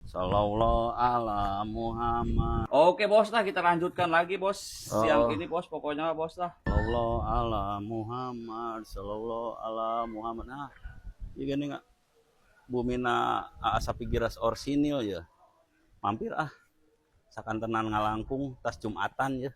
Sallallahu ala Muhammad. Oke, Bos lah, kita lanjutkan lagi, Bos. Siang Oh. ini, Bos, pokoknya, Bos lah. Sallallahu ala Muhammad. Sallallahu ala Muhammad. Nah, iya gini nggak? Bumina Aa Sapi Giras orsinil ya. Mampir ah. Sakantenan ngalangkung tas Jumatan ya.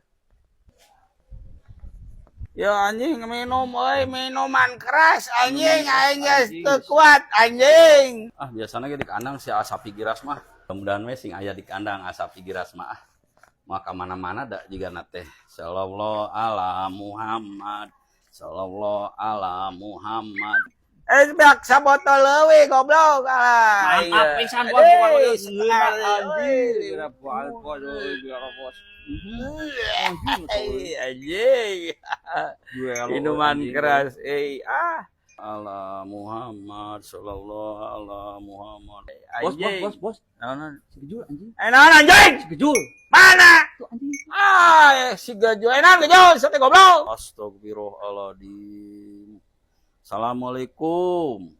Ya anjing, minum euy, minuman keras anjing, aing geus Anjing. Teu kuat anjing. Ah, biasanya di kandang si Aa Sapi Giras mah. Mudah-mudahan we sing aya di kandang Aa Sapi Giras mah ah. Mau ka mana-mana da jiga teh. Sallallahu ala Muhammad. Sallallahu ala Muhammad. Eh, beak sabotol leuwih, goblok. Alah. Mantap Iya. pisan, Bos, pokoknya. Eh, setengah Anjing. euy. Bos, Bos. Eh, anjing. Minuman keras eh ah. Ala Muhammad sallallahu ala Muhammad. Bos, bos, Anjing. bos, bos. Naon? Si Gejul anjing. Eh, naon anjing? Si Gejul. Mana? Tuh anjing. Ah, si Gejul. Eh, naon Gejul? Sate goblok. Astagfirullahaladzim. Assalamualaikum.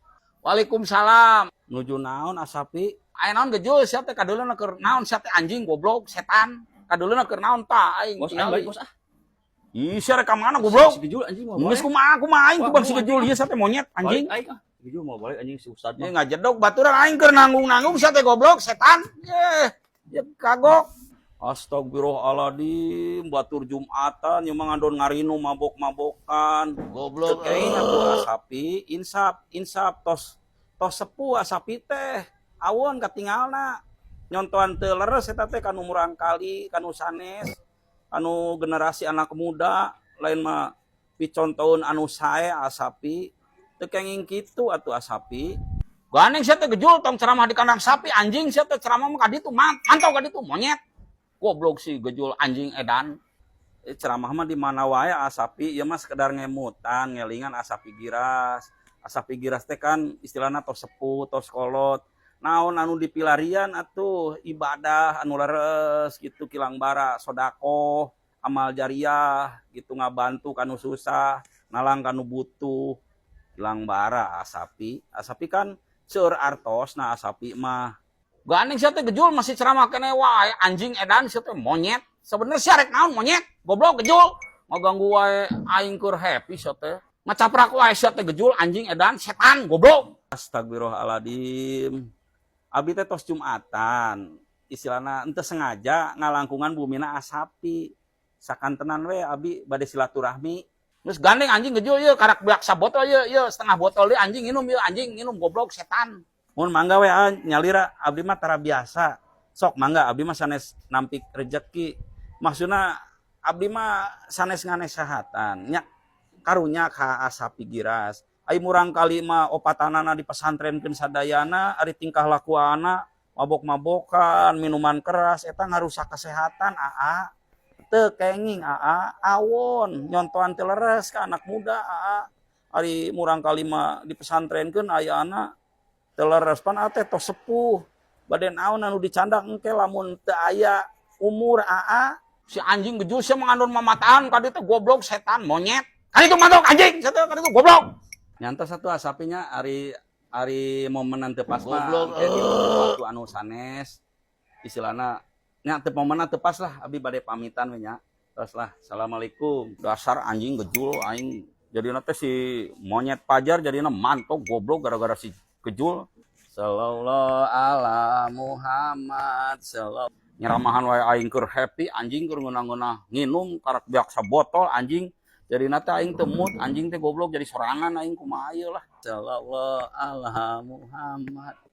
Waalaikumsalam. Nuju naon, Asapi? Aya naon, Gejul? Sia teh kadeuleuna keur naon sia teh, anjing goblok setan? Kadeuleuna keur naon ta aing? Bos, aing balik, Bos ah. Ih, sia rek ka mana, goblok? Si Gejul anjing mau Geus balik. Kumaha kumaha aing Wah, kubang si mau, Gejul ieu sia teh monyet anjing. Balik aing ah. Si Gejul mau balik anjing, si Ustad Ieu mah. ngajedog baturan aing keur nanggung-nanggung sia teh, goblok setan. Ye, ye kagok. Astagfirullahaladzim, batur Jumatan, yang ngandon ngarinu mabok-mabokan. Goblok. Kayaknya tuh Asapi, insap, insap, tos tos sepuh Asapi teh, awon katingalna. Nyontohan teu leres eta teh kanu murangkali, kanu sanes, anu generasi anak muda, lain mah picontoeun anu sae Asapi. Teu kenging kitu atuh, Asapi. Gandeng sia teh, Gejul, tong ceramah di kandang sapi anjing sia teh, ceramah mah ka ditu, mantau ka ditu monyet. Goblok si Gejul anjing edan. Eh, ceramah mah di mana wae, Asapi, ieu mah sekedar ngemutan, ngelingan Asapi Giras. Asapi Giras teh kan istilahna tos sepuh, tos kolot. Naon anu dipilarian atuh ibadah anu leres gitu, kilang bara, sodakoh, amal jariah gitu, ngabantu kanu susah, nalang kanu butuh. Kilang bara Asapi. Asapi kan seueur artos nah Asapi mah. Gandeng sia teh, Gejul, masih ceramah keneh wae anjing edan sia teh monyet. Sebenernya sia rek naon monyet? Goblok Gejul. Ngaganggu wae aing keur happy sia teh. Ngacaprak wae sia teh, Gejul anjing edan setan goblok. Astagfirullahaladzim. Abi teh tos Jumatan. Istilahna ente sengaja ngalangkungan bumina Asapi. Sakantenan we abi bade silaturahmi. Terus gandeng anjing Gejul ieu karak beak sabotol ieu ieu setengah botol deui anjing, minum ieu anjing, minum goblok setan. Mun mangga we ah, nyalira abdi mah tara biasa. Sok mangga, abdi mah sanes nampik rejeki. Maksudna abdi mah sanes nganesehatan. Nya karunya ka Asapi Giras. Ai murangkali mah opatanana dipesantrenkeun sadayana, ari tingkah lakuana mabok-mabokan, minuman keras eta ngarusak kesehatan, aa. Teu kenging aa, awon nyontohan teu leres ka anak muda, aa. Ari murangkali mah dipesantrenkeun ayana teu leres, pan ate tos sepuh. Bade naon anu dicandak engke lamun teu aya umur, aa? Si anjing Gejul sia mangandon mamataan ka ditu goblok setan monyet. Ka ditu mantok anjing sia teh ka ditu goblok. Nyantos atuh Asapinya, ari ari momenan teu pas mah Goblok. Engke di waktu anu sanes istilahna nya teu momenna teu pas lah, abi bade pamitan we nya. Terus lah, assalamualaikum. Dasar anjing Gejul, aing jadina teh si monyet pajar jadina mantok goblok gara-gara si Gejul. Sallallahu ala Muhammad sallallahu. Nyeramahan wae aing keur happy anjing, keur ngeunah-ngeunah nginum karak beak sabotol anjing, jadina teh aing teu mood anjing teh goblok, jadi sorangan aing, kumaha ieu lah. Sallallahu ala Muhammad.